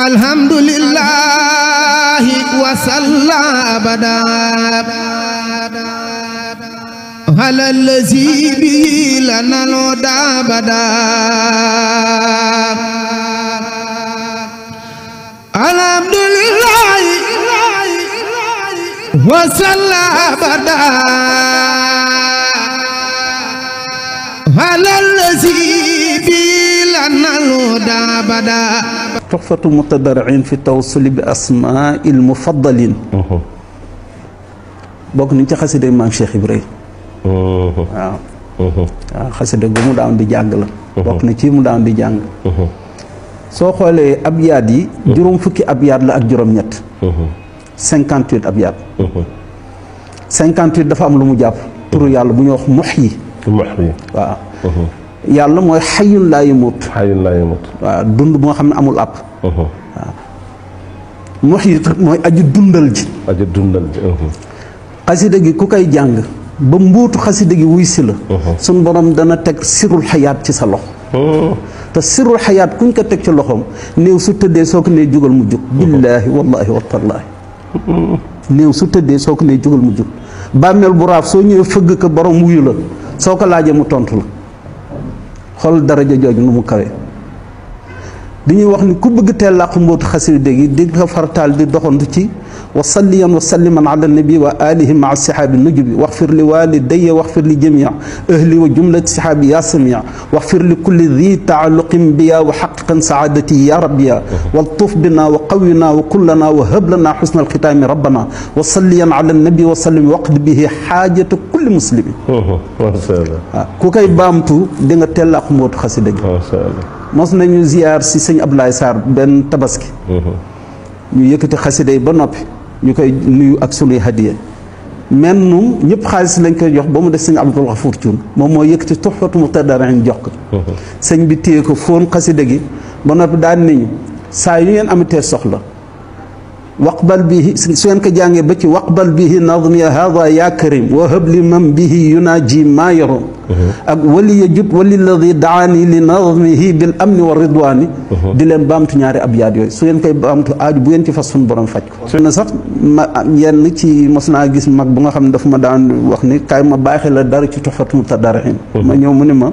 alhamdulillahi wa salla abada ala allazi bi lana loda abada alhamdulillahi wa salla abada ala allazi bi lana loda abada tuxfatu mutadarrin fi tawassuli bi asmaa'il mufaddalin bokk nañ ci xasida maam Cheikh Ibrahima waaw waaw xasida gu mu daan di jàng la bokk na ci mu daan di jàng soo xoolee abyaat yi juróom fukki abyaat la ak juróom-ñett 58 abyaat 58 dafa am lu mu jàpp turu yàlla bu ñuy wax muhyi waaw yàlla mooy xayun laa yamut waaw dund bu nga xam ne amul àpp waaw muhyi mooy aju dundal ji xasida gi ku koy jàng ba mbuutu xasida gi wuy si la suñ borom dana teg sirul xayaat ci sa loxo te sirul xayaat kuñ ko teg ci loxoom néew su tëddee soo ko nee jugal mu jug billaahi wallaahi watallaahi néew su tëddee soo ko nee jugal mu jug bàmmeel bu raaf soo ñëwee fëgg ko borom wuyu la soo ko laajee mu tontu la xool daraja jooj nu mu kawe dañuy wax ni ku bëgg teel làqu mbootu xasida gi di ko fartaal di doxantu ci wa salliyan wa salliman ala nabi wa alihi maa sihaabi nujubi waxfir li walidayya waxfir li jamia ahli wa jumlati sihaabi ya samia waxfir li kulli di taalluqin biya wa xaqiqan saadati ya rabbiya waltuf bina wa qawina wa kullana wa hab lana xusna alxitaami rabbana wa salliyan ala nabi wa sallim waqdi bihi xaajata kulli muslimin waaw ku koy baamtu di nga teel làqu mbootu xasida gi mos nañu ziyaar si sëñ Abdoulaye Sarr benn tabaski ñu yëkkati xasida yi ba noppi ñu koy nuyu ak sunuy hadiya men num ñëpp xaalis lañ koy jox ba mu def sëñ Abdul Gafuur Cuun moom moo yëkkati tuxfatu mutadariin jox ko sëñ bi téye ko fóon xasida gi ba noppi daan nañu saa yu ngeen amatee soxla waqbal bihi su ngeen ko jàngee ba ci waqbal bihi nadmiya hada ya karim wa habli man bihi yunaji maa yaroon ak wali ya jut wali ladi daani li nadmihi bil amni wa ridwani di leen baamtu ñaari abyaat yooyu su ngeen koy baamtu aaju bu ngeen ci fas suñu borom faj ko su na sax ma yenn ci mos naa gis mag bu nga xam ne dafa ma daan wax ni kaay ma baaxee la dara ci tuxfatu mutadariin ma ñëw mu ne ma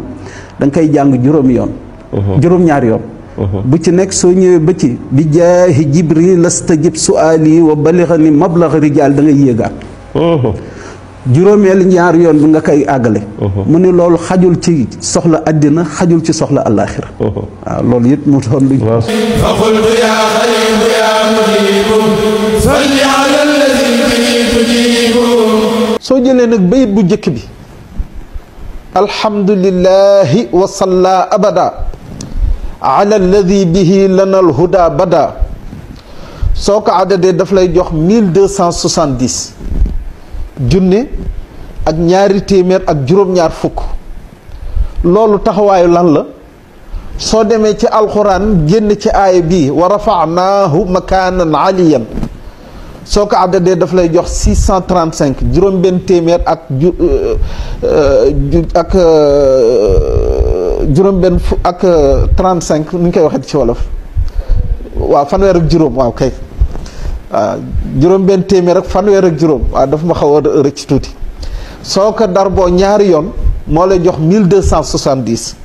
da nga koy jàng juróomi yoon juróom-ñaari yoon bu ci nekk soo ñëwee ba ci bi jaahi jibril lastajib suali wa balixani mablax rijaal da ngay yéegaat juróomeel ñaar yoon bi nga koy àggale mu ne loolu xajul ci soxla àddina xajul ci soxla àllaaxira waaw loolu it mu doon luñ fa qultu ya xalibu ya mujibu salli ala alladi bihi tujibu soo jëlee nag bayit bu njëkk bi alhamdulillahi wa salla abada ala alladi bihi lana alhuda bada soo ko àddadee daf lay jox 1270 junne ak ñaari téeméer ak juróom-ñaar fukk loolu taxawaayu lan la soo demee ci alxuraan génn ci aaya bii wa rafanaahu makaanan aliyan soo ko àddadee daf lay jox 635 juróom benn téeméer ak juróom benn ak 35 nu ñu koy waxee ci wolof waaw fanweer ak juróom waaw kay waaw juróom benn téeméer ak fanweer ak juróom waaw dafa ma xaw a rëcc tuuti soo ko darboo ñaari yoon moo lay jox 1270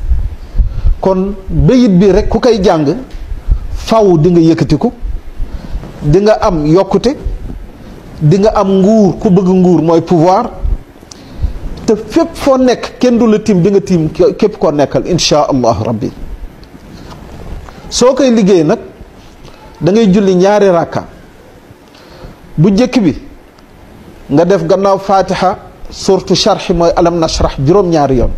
kon bayit bi rek ku koy jàng faw di nga yëkkatiku di nga am yokkute di nga am nguur ku bëgg nguur mooy pouvoir te fépp foo nekk kenn du la tiim di nga tiim képp koo nekkal insha allahu rabbi soo koy liggéey nag da ngay julli ñaari rakka bu njëkk bi nga def gannaaw fatiha surtout charxi mooy alam nashrah juróom-ñaari yoon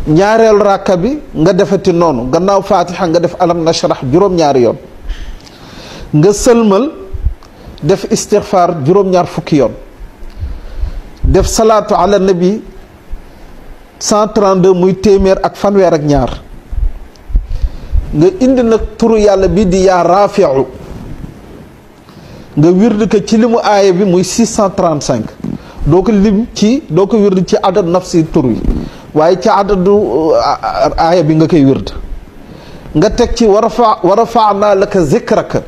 ñaareel rakka bi nga defati noonu gannaaw fatiha nga def alam nashrah juróom-ñaari yoon nga sëlmal def istixfaar juróom-ñaar fukki yoon def salaatu ala nabi 132 muy téeméer ak fanweer ak ñaar nga indi nag turu yàlla bi di yaa raafiu nga wirdi ko ci limu aaya bi muy 635 doo ko lim ci doo ko wirdi ci adad nafsi tur yi waaye ci adadu aaya bi nga koy wird nga teg ci wa rafaanaa laka zikraka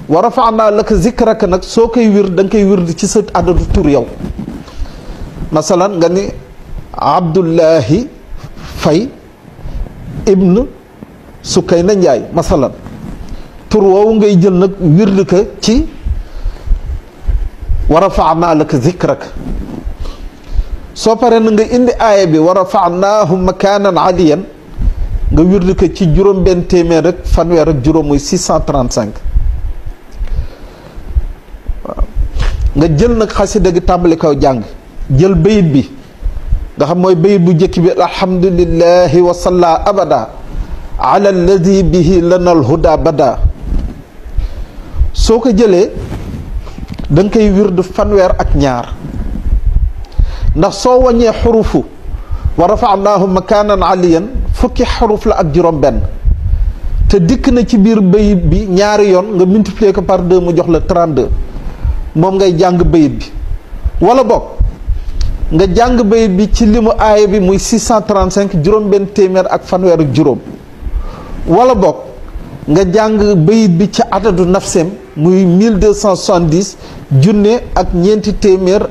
wa rafaanaa laka zikraka nag soo koy wir da nga koy wir ci sa adadu tur yow masalan nga ni Abdullahi Fay ibn Sukayna Njaay masalan tur woowu ngay jël nag wird ko ci wa rafaanaa laka zikraka soo paree na nga indi aaya bi wa rafaanaahu makaanan aliyan nga wird ko ci juróom benn téeméer ak fanweer ak juróom muy 635 waaw nga jël nag xasida gi tàmbali kaw jàng jël bayit bi nga xam mooy bayit bu njëkk bi alhamdulillahi wa salla abada ala alladi bihi lana alhuda bada soo ko jëlee da nga koy wird fanweer ak ñaar ndax soo wàññee xurufu wa rafaanaahu makaanan aliyan fukki xaruf la ak juróom benn te dikk na ci biir bayit bi ñaari yoon nga multiplier ko par 2 mu jox la 32 moom ngay jàng bayit bi wala bokk nga jàng bayit bi ci limu aaya bi muy 635 juróom benn téeméer ak fanweer ak juróom wala bokk nga jàng bayit bi ci adadu nafseem muy 1270 junne ak ñeenti téeméer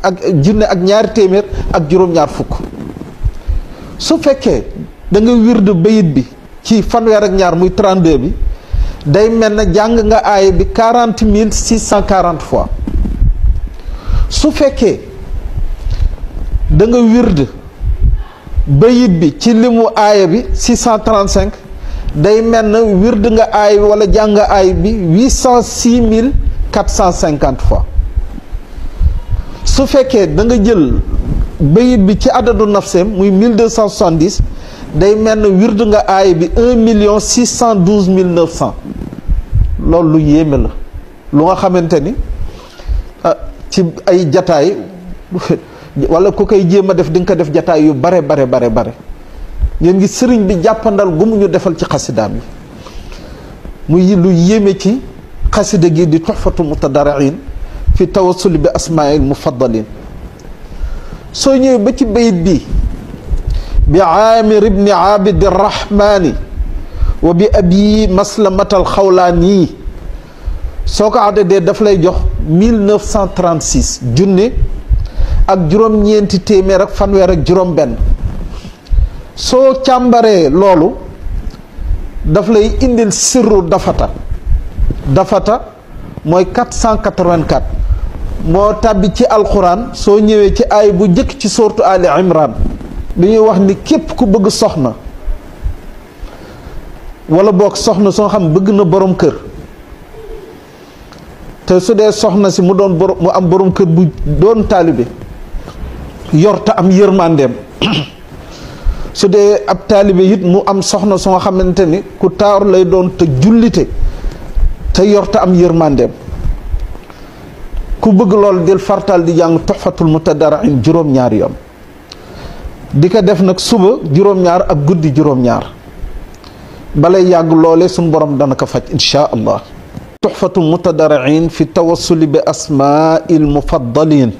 ak junne ak ñaari téeméer ak juróom-ñaar fukk su fekkee da nga wird bayit bi ci fanweer ak ñaar muy 32 bi day mel na jàng nga aaya bi 40 640 fois su fekkee da nga wird bayit bi ci limu aaya bi 635 day mel na wird nga aay wala jàng aay bi 806 450 fois su fekkee da nga jël bayit bi ci adadu nafseem muy 1270 day mel na wird nga aay bi 1 612 900 loolu lu yéeme la lu nga xamante ni ci ay jataay wala ku koy jéem a def di nga ko def jataay yu bare ngeen ngi sëriñ bi jàppandal gu mu ñu defal ci xasidaam yi muy lu yéeme ci xasida gi di tuxfatu mutadarriin fi tawassuli bi asmaa'il mufaddalin soo ñëwee ba ci bayit bi aamir ibni abidi rahmaani wa bi abi maslamatal xawlaani soo ko addadee daf lay jox 1936 junne ak juróom-ñeenti téeméer ak fanweer ak juróom benn soo càmbaree loolu daf lay indil sirru dafata mooy 484 moo tàbbi ci alquran soo ñëwee ci aay bu njëkk ci sourate Ali Imran bi ñuy wax ni képp ku bëgg soxna wala boog soxna soo xam bëgg na borom kër te su dee soxna si mu am borom kër bu doon taalibe yor te am yërmandeem su dee ab taalibe it mu am soxna soo xamante ni ku taaru lay doon te jullite te yor te am yërmandeem ku bëgg lool del fartal di jàng tuxfatul mutadarriin juróom-ñaari yoon di ko def nag suba juróom-ñaar ak guddi juróom-ñaar balay yàgg loole suñ borom dana ko faj insha allah tuxfatul mutadarriin fi tawassuli bi asmaa'il mufaddalin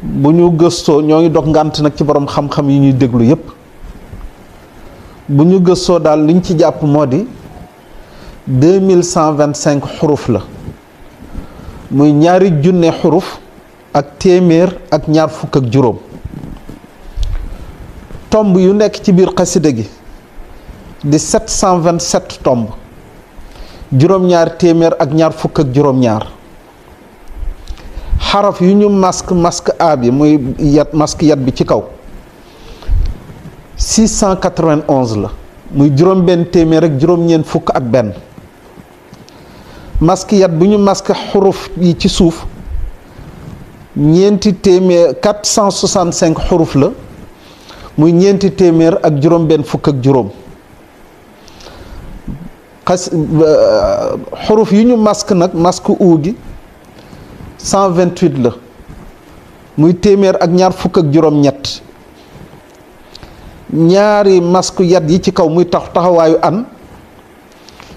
bu ñu gëstoo ñoo ngi dog ngànt nag ci borom xam-xam yi ñuy déglu yépp bu ñu gëstoo daal liñ ci jàpp moo di 2125 xuruf la muy ñaari junne xuruf ak téeméer ak ñaar fukk ak juróom tomb yu nekk ci biir xasida gi di 727 tomb juróom-ñaar téeméer ak ñaar fukk ak juróom-ñaar xaraf yu ñu masque a bi muy masque yat bi ci kaw 691 la muy juróom benn téeméer ak juróom-ñeent fukk ak benn masque yat bu ñu masque xuruf yi ci suuf ñeenti téeméer 465 xuruf la muy ñeenti téeméer ak juróom benn fukk ak juróom xuruf yu ñu masque nag masque u gi 128 la muy téeméer ak ñaar fukk ak juróom ñett ñaari masque yat yi ci kaw muy taxawaayu an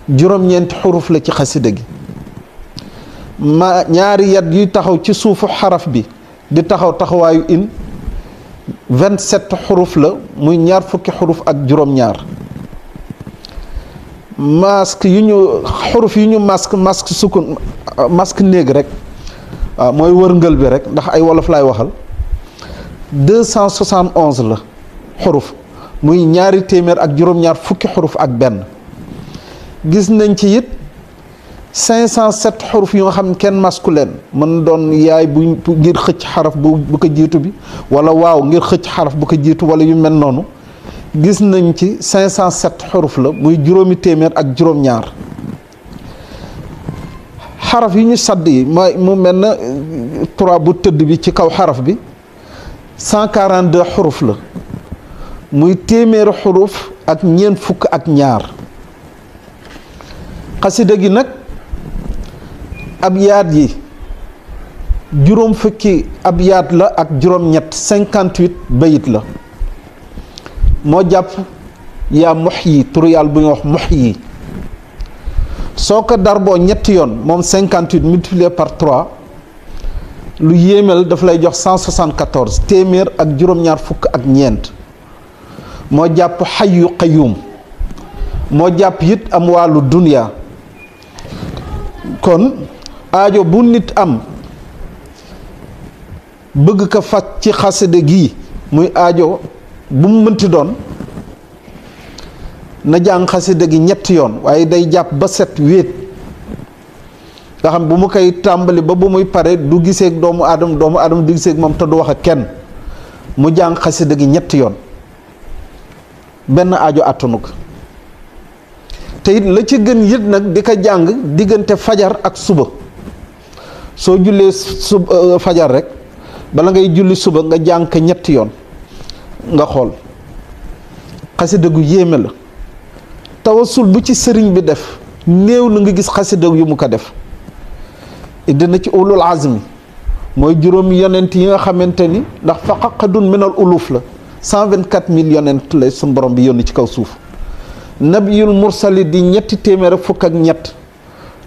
juróom-ñeenti xuruf la ci xasida gi ñaari yat yuy taxaw ci suufu xaraf bi di taxawaayu in 27 xuruf la muy ñaar fukki xuruf ak juróom-ñaar. masque yu ñu xuruf yu ñu masque sukun masque néeg rek waaw mooy wërngël bi rek ndax ay wolof laay waxal 271 la xuruf muy ñaari téeméer ak juróom-ñaar fukki xuruf ak benn. gis nañ ci it 507 xuruf yu nga xam ne kenn masku leen mën doon yaay bu ngir xëcc xaraf bu ko jiitu bi wala waaw ngir xëcc xaraf bu ko jiitu wala yu mel noonu. gis nañ ci 507 xuruf la muy juróomi téeméer ak juróom-ñaar. xaraf yi ñu sadd yi mu mel na 3 bu tëdd bi ci kaw xaraf bi 142 xuruf la muy téeméeri xuruf ak ñeent fukk ak ñaar. xasida gi nag abyaat yi juróom fukki abyaat la ak juróom-ñett 58 bayit la. moo jàpp yaa muhyi turu yàlla bu ñuy wax muhyi soo ko darboo ñetti yoon moom 58 multiplié par 3 lu yéemel daf lay jox 174 téeméer ak juróom-ñaar fukk ak ñeent. moo jàpp xayyu qayyum moo jàpp it am wàllu dunya. kon aajo bu nit am bëgg ko faj ci xasida gi muy aajo bu mu mënti doon na jàng xasida gi ñetti yoon waaye day jàpp ba set wéet nga xam bu mu koy tàmbali ba bu muy pare du giseeg doomu aadama du giseeg moom te du wax ak kenn mu jàng xasida gi ñetti yoon benn aajo àttanu ko te it la ci gën yit nag di ko jàng diggante fajar ak suba soo jullee fajar rek bala ngay julli suba nga jàng ko ñetti yoon nga xool xasida gu yéeme la. tawasul bu ci sëriñ bi def néew na nga gis xasida yu mu ko def dina ci ulul azmi mooy juróomi yonent yi nga xamante ni ndax faqaqadun minal uluf la 124 000 yonent lay sun borom bi yónni ci kaw suuf. nabiyul mursali di ñetti téeméer ak fukk ak ñett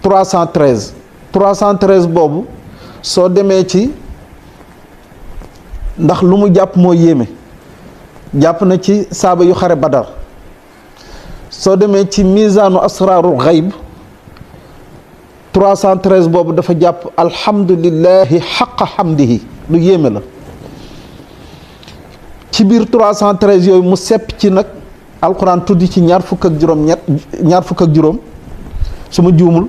313 boobu soo demee ci ndax lu mu jàpp moo yéeme jàpp na ci saaba yu xare badar soo demee ci misaanu asraarul xayb 313 boobu dafa jàpp alhamdulillahi xaqa xamdihi lu yéeme la. ci biir 313 yooyu mu sepp ci nag alquran tuddi ci ñaar fukk ak juróom su ma juumul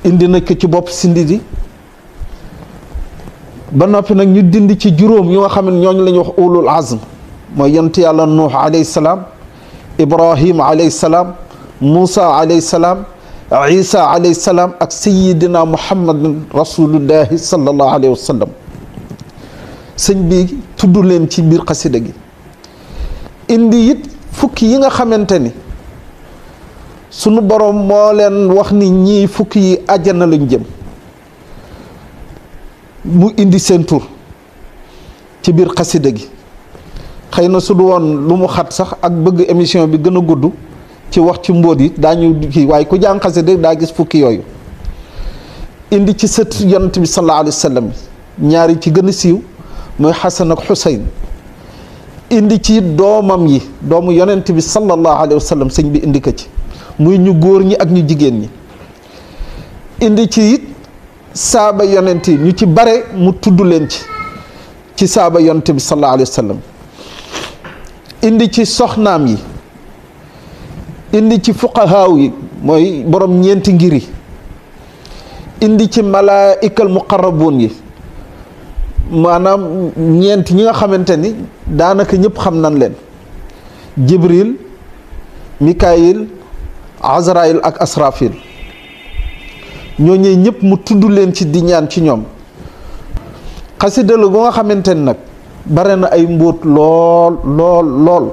indi na ko ci bopp sindidi ba noppi nag ñu dindi ci juróom yu nga xam ne ñooñu la ñuy wax ulul azm mooy yonent yàlla nuux alayhi salaam ibrahim alayhi salaam moussa alayhi salaam isa alayhi salaam ak sayidina muhammadin rasulullahi sallallahu alayhi wa sallam. sëñ bi tudd leen ci biir xasida gi indi it fukki yi nga xamante ni sunu borom moo leen wax ni ñii fukki yi àjjana lañ jëm mu indi seen tur ci biir xasida gi. xëy na su du woon lu mu xat sax ak bëgg émission bi gën a gudd ci wax ci mbóot yi daañu kii waaye ku jàng xasida daa gis fukki yooyu indi ci sët yonent bi sallallahu alayhi wa sallam ñaari ci gën a siiw mooy Xasan ak Xuseyn indi ci doomam yi doomu yonent bi sallallahu alayhi wa sallam sëñ bi indi ko ci muy ñu góor ñi ak ñu jigéen ñi indi ci it saaba yonent yi ñu ci bare mu tudd leen ci saaba yonent bi sallallahu alayhi wa sallam indi ci soxnaam yi indi ci fuqahaaw yi mooy borom ñeenti ngir yi indi ci malaa'ikal muqarrabuun yi maanaam ñeent ñi nga xamante ni daanaka ñëpp xam nañ leen jibril mikaayil azrail ak asrafil ñooñu ñëpp mu tudd leen ci di ñaan ci ñoom. xasida la gu nga xamante ni nag bare na ay mbóot lool lool lool